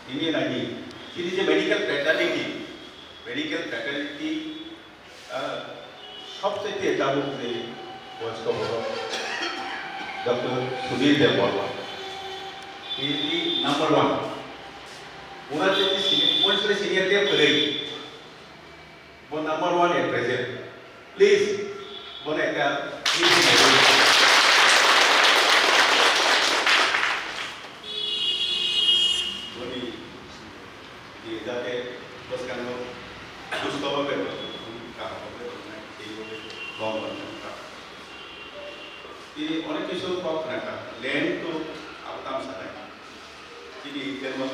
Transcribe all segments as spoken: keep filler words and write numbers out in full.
Ini nani, chini je medical fraternity, medical fraternity, ah, sobcheye tabuk je boyosko borok Doctor Sudhir Debbarma, he is the number one. Onar je senior, boyosre senior ke kwrwi. Bo number one at present. Please, bono ekta boni je jate bwskango susto bhabe kaham bhabe tongnai, teibo bongni kaham. Tini onek kisu kok khna kha, land to abo tam sanai. Tini jemon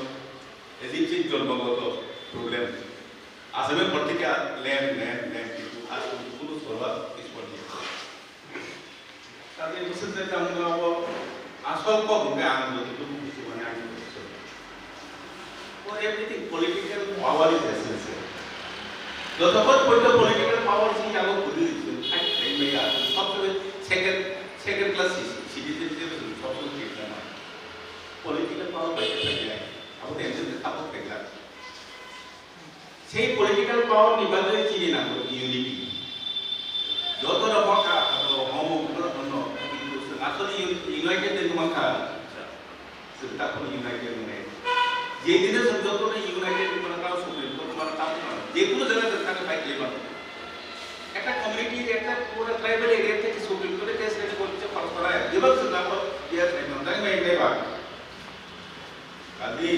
Egyptian jonmogoto problem. Asami protika land, land, land, kintu ar kono solution respond niya. Tate bwswk je tamo abo asol kok hwnkhe ang joto buji mane ang buji. For everything political power is essential. Jotokhon porjonto political power si yago kwrwi, chwng thai thai maya, sob somoi second, second class citizen hisabe chwng sob somoi khe khna. Political power bai khe phai ya, abo tension khe thapuk khe kha. Sei political power ni bagwi chini nango unity. Joto no bokha abo homo kuno hono, kintu asole united de mangkha. Chwng takhuk united wngnai. Je dino chwng joto no united wngnai, tamo Supreme Court mano, tamo mano. Je kuno jaga chwng thangwi fight khlai mano. Ekta community, ekta pura tribal area theke Supreme Court case rwna borok je khoroksa rai. Jebak chwng abo biya khlai mano. Tang mai nai ba. Kazi,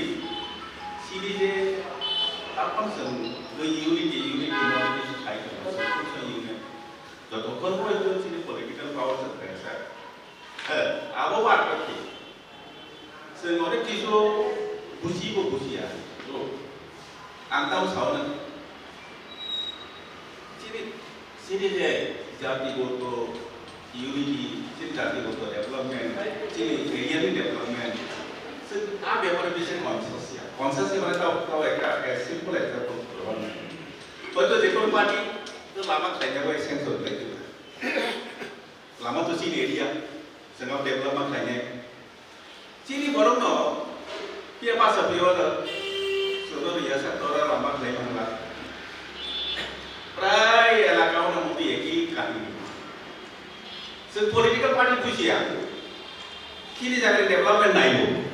chini je takhuk chwng unity, unity no kisa khai tongo. Chwng unity. Joto khon bo chini political power chwng khaisa. He, abo ba khe. Chwng onek kisu buji bo bujiya. Ang tamo sao na. Chini, chini je jatigoto unity, chini jatigoto development, chini area ni development. Chwng a bepare bisi conscious ya. Conscious ya mane tao, tao ekta, ekta simple example khulokna. Hoito je kono party to lama khlaina bai sanction khlai diba. Lama to chini area, chwng development khlainai. Chini borokno phiya basa phiya no chwngno rwya sak tora lama khlai mangla. Prai elaka o no muti eki kahini. Chwng political party bujiya. Chini jagani development naibo.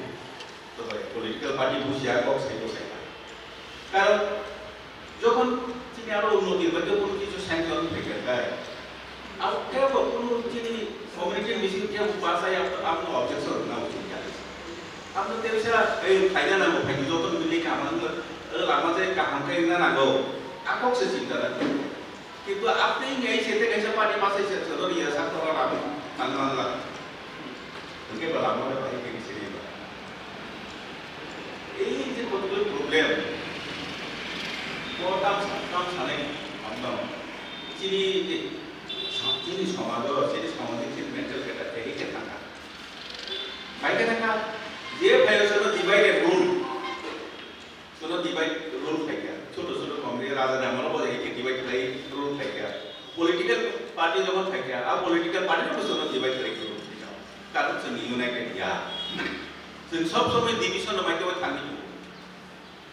Tobai political party bujiya kok sai bo sai. Karon jokhon chini aro unnoti bai khe kono kichu sanction phaikha khai. Abo kebo kono chini community meeting kebo pasai abo, abo objection rwna uchuk ya. Abo tebisa ei khaina nango, phaidi joto mili kaham nango, lama je kaham khe wngna nango. Akok se chinta nango. Kintu apni ngai se te kaisa party pasai se chwlo ya sak tora rami nang nang la. Hwnkhe ba lama le bahai khe sini ba. Ei je kotoi problem. Bo tam sa-, tam sanai hamno. Chini, sa-, chini somajo, chini somajo, chini mental keta, tei khe thangkha. Bai khe thangkha, je phaio sono divide and rule. Sono divide rule phaikha. Choto choto community raja ni amolo bo hai khe divide khlai rule phaikha. Political party jokhon phaikha, a political party no sono divide khlai rule phaikha. Karon chwng united ya. Chwng sob somoi division no maithawi thangwi tongo.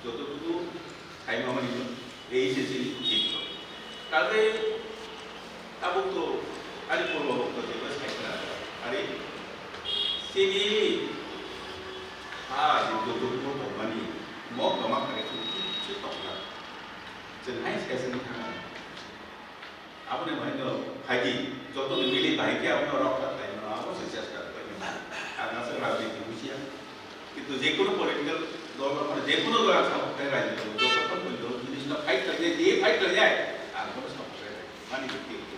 Joto tuku khai mamani no ei se chini uchit. Kaje tabuk to ari purbo bokto jeba sai khna. Ari chini ha je joto tuku tongmani mok toma kare chini kichu tongna. Chwng hai se chwng thang. Aboni bahaino phaidi, joto ni mili bahai khe abono rokha khlaimano, abo se chesta khlaimano. Ang aswk rajniti bujiya. Kintu je kono political dol rok mane je kono dol ang support khlai rajniti dol, joto khon dol jinis no fight khlainai, je fight khlainai, ang bono support khlai rajniti. Mani bukti bukti.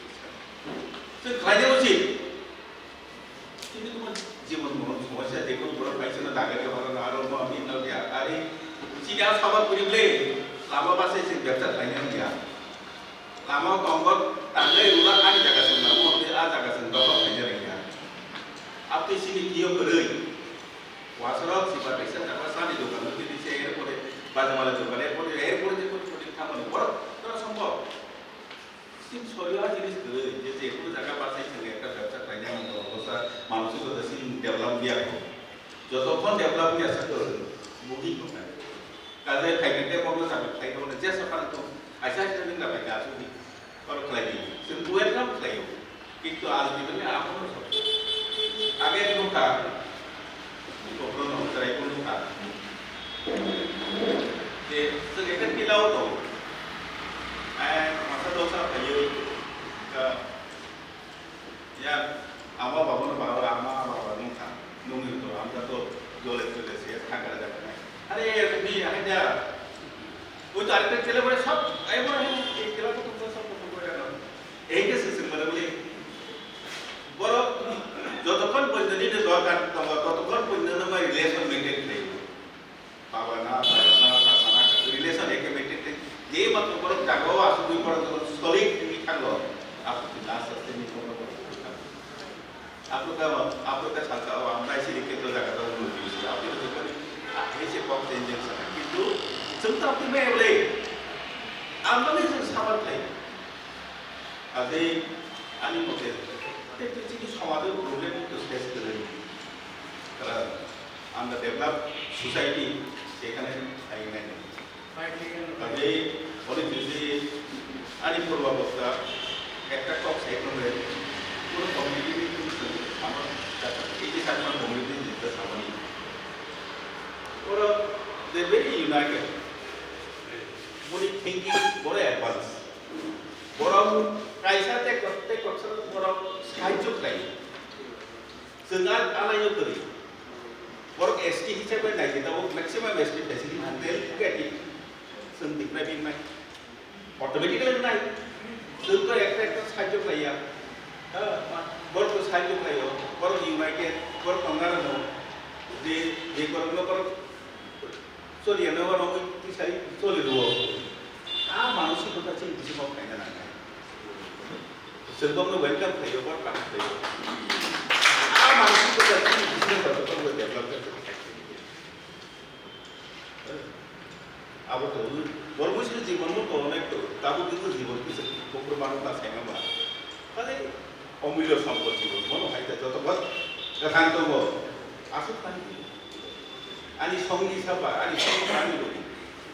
Chwng khlaina uchit. Chini tongma jibon bono somosya, je kono borok kaisa no dagari horo na aro ma min no dia, ari chini a sabak kuri ble, lama base se bebsa khlaina dia. Lama o tongkol tanglai rula ani jaga se lama o a jaga se dokol khlaina rwya. Abtwi chini kiyo kwrwi. Wasarok siba kaisa jaga sani dokan no tini se erpore bajamala dokan erpore erpore je koti koti thamani borok tora sombol. Chini sorio a jinis kwrwi je, je kunu jaga bachai thangwi ekta bebsa khlaina mung tongo, bwsa manusi joto chini develop wngya kho. Jotokhon develop wngya sa kwrwi, bugi tongnai. Kaje phaikhe tei kokno sabai khlai tongmani jesa phano tong. Aisa aisa nung da phaikhe aswkni oro khlai di. Chwng welcome khlaio. Kintu ultimately abono sok. Age nukha. Kokno no chwrai ko nukha. Je chwng ekta tilao tong. Ai masa dosa phaiwi. Ka Ya, ama baba no baba, ama baba no kha, nung ni to, amra to jole jole se thang kara jaga nai. Are, ni, are ja. Oi to, are chele bole sob, ai bole, ei chele to, to sob, to bole no. Ei ke se se bole bole. Boro, jotokhon porjonto nini dorkar tongo, totokhon porjonto no mai relation maintain khlai. Baba na, baba na, sasa na, relation eke maintain khe, je matro borok jaga o asugwi borok jokon solid wngwi thango, aphuru khe last last ni borok borok wngwi thango. Aphuru khe, aphuru khe salsa o ang bai siri khe to jaga o wngwi thango. Aphuru khe jokon, ah, hai se kok change wngsa, kintu chwng to aphuru bai bole, ang bole chwng sabar khai. Ajai ani mote, te chini somaj o problem to face kwrwi. Karon, আমরা develop society, সেখানে থাকি নাই। Tei অনেক বেশি আনি পূর্বাবস্থা একটা টক সাইড করে কোনো কমিউনিটি কিন্তু আমার এই যে সাধারণ কমিউনিটি যেটা সামনে ওরা they very united. Muni thinking বড় অ্যাডভান্স। বরং কাইসা তে করতে করতে বরং সাহায্য খাই। Chwng a, a line o kwrwi. Borok S T hisabe nai di, tabuk maximum S T facility handle khe di. Chwng Tipra bini mai. Automatically nai. Chwng to ekta ekta sahajyo khlaiya. Ha, borok to sahajyo khlaio. Borok united, borok tongnai rokno. Je, je borok no borok choliya no borok twi sai choli rwo. A manusikota chini bisingo phaina nangnai. Chwng bokno welcome khlaio, bor kaham khlaio. A manusikota chini business o joto develop khe chwng khai. Abo to, bor muisu jibon bo to onek to, tabuk khe jibon kisa kokro mano ta saima ba. Kale omulyo sompot jibon, bono hai ta joto bor gathang tongo. Aswk thani. Ani songni sapa, ani songni ani logi,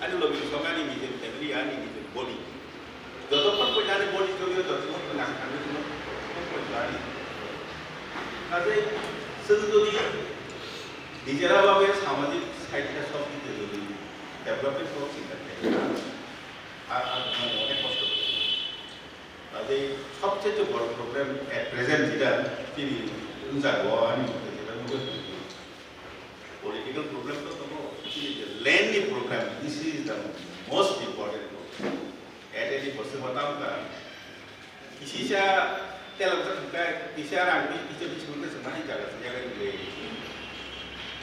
ani logi ni song ani nijeni family, ani nijeni body. Jotokhon poila ani body jodiyo jotokhon poila ang thangwi tongno, jotokhon poila ani. Kaje chwng jodi nijera babe samajik side khe sok dite jodi development kok chikha khe, ar, ar, ar, onek kosto. Kaje sobcheye boro problem at present jeta chini wngjago ani mote jeta nugwi tongkha. Political problem to tongo, chini je land ni problem, this is the most important problem. At any possible time ka, kisisa telam sa thangka, kisa rang ni kisa bichung ke semani jaga se jaga ni le.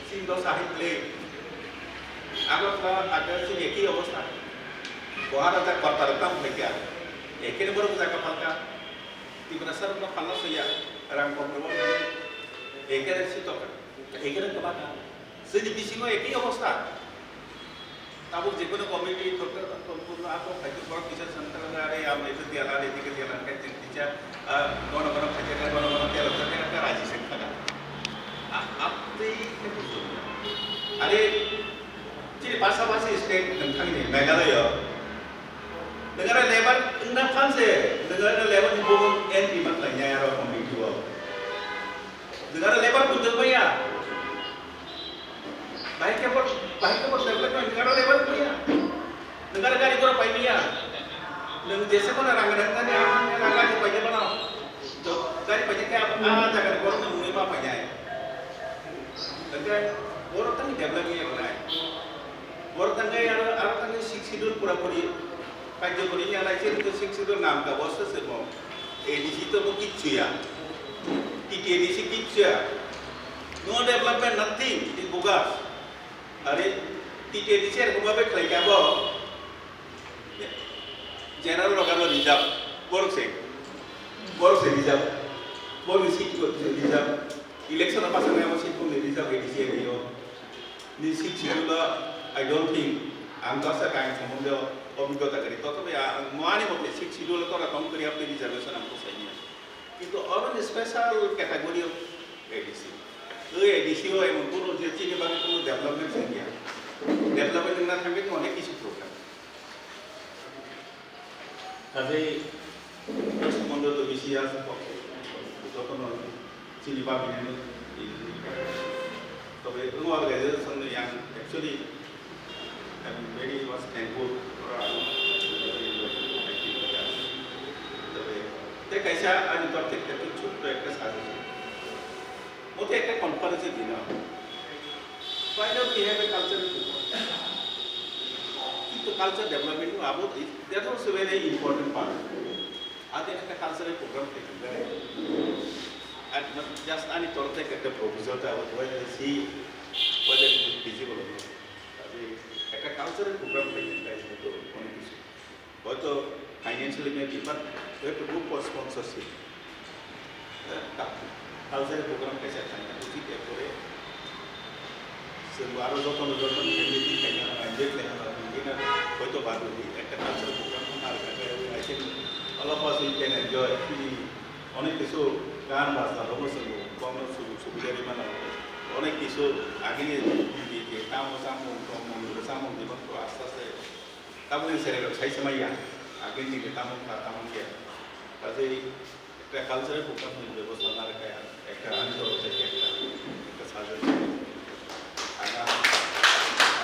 Sin do sahib le. Agartala, Agartala sin eki obostha. Kohara ta korta tam khaika. Ekene borok jaga palka. Tiprasa rok no palna soya. Rang kok no. Ekene si toka. Ekere kwbangma. Chini bisingo ekhi obostha. Tabuk jekono committee thokto, thokto, ako khaito borok kisa sankha are, amne to diala, edike diala, khaito kisa, ah, gono gono khaito, gono gono diala, khaito raji sankha. Ah, apni khe bujho. Are, chini pasapasi state nangthangni Meghalaya. Nangara lebar wngna phanse, nangara lebar ni bumung entry ma khlainai aro committee o. Nangara lebar kunjak maya. Bahai khe bor, bahai khe bor lebar khe nangara lebar maya. Nangara gari gora pai maya. Nang jese kono rang rang nani rang rang gari pai mano. To gari pai khe a jaga ni borok ni mungwi ma pai nai. Hwnkhe borok tang develop ya nai. Borok tang aro aro tang six schedule pura puri. Kaijokori ya lai chini to six schedule nam ka bosta se mo. A D C to bo kichu ya. T T A D C kichu ya. No development, nothing. It is bogus. Are T T A D C er ko ba be khlai ka bo. General rok ano reserve. Borok se. Borok se reserve. Borok ni seat ko reserve. Election o pasang nai mo seat ko ni reserve A D C area o. Ni sixth schedule o, I don't think, ang to asa kain sombonde obhiggota kwrwi. Totobe ang mwani mote sixth schedule o tora tong kwrwi, apni reservation ang to saimya. Kintu oro ni special category of A D C. Ei A D C o emon kono je chini bagwi kono development wngya. Development wngna thangwi tongma Kaje, Mondol to bisi ya, jotono chini ba bini no, tobe, wng organization ni yang actually, I'm very much thankful for our, tobe, te kaisa ani tor thek thek chuk to ekta suggestion. Mote ekta conference dina. Why don't we have a cultural program? কিন্তু culture development abo, that was a very important part. Ate ekta cultural program khlai kha. At not just ani tor thek ekta proposal ta, whether see whether it is feasible or not. Ate ekta cultural program khlai kha, hoito onek kichu. Hoito financially maybe, but we have to go for sponsorship. Cultural program kaisa khlaina uchit, erpore chwngbo aro jotono jotono community khaina, enjoy khlaina, hoito ba ekta cultural program khaina, I think all of us we can enjoy. Onek kichu gan bajna rogo chwngbo kokno subuk subuk ri mano. Onek kichu agini je tamo samung tongmung samung jibon to aste aste tabuk ni serai rok sai se maya. Agini je tamo kha tamo khe. Kaje ekta cultural program ni bebosta na khe ekta ani torof theke ekta, ekta suggestion.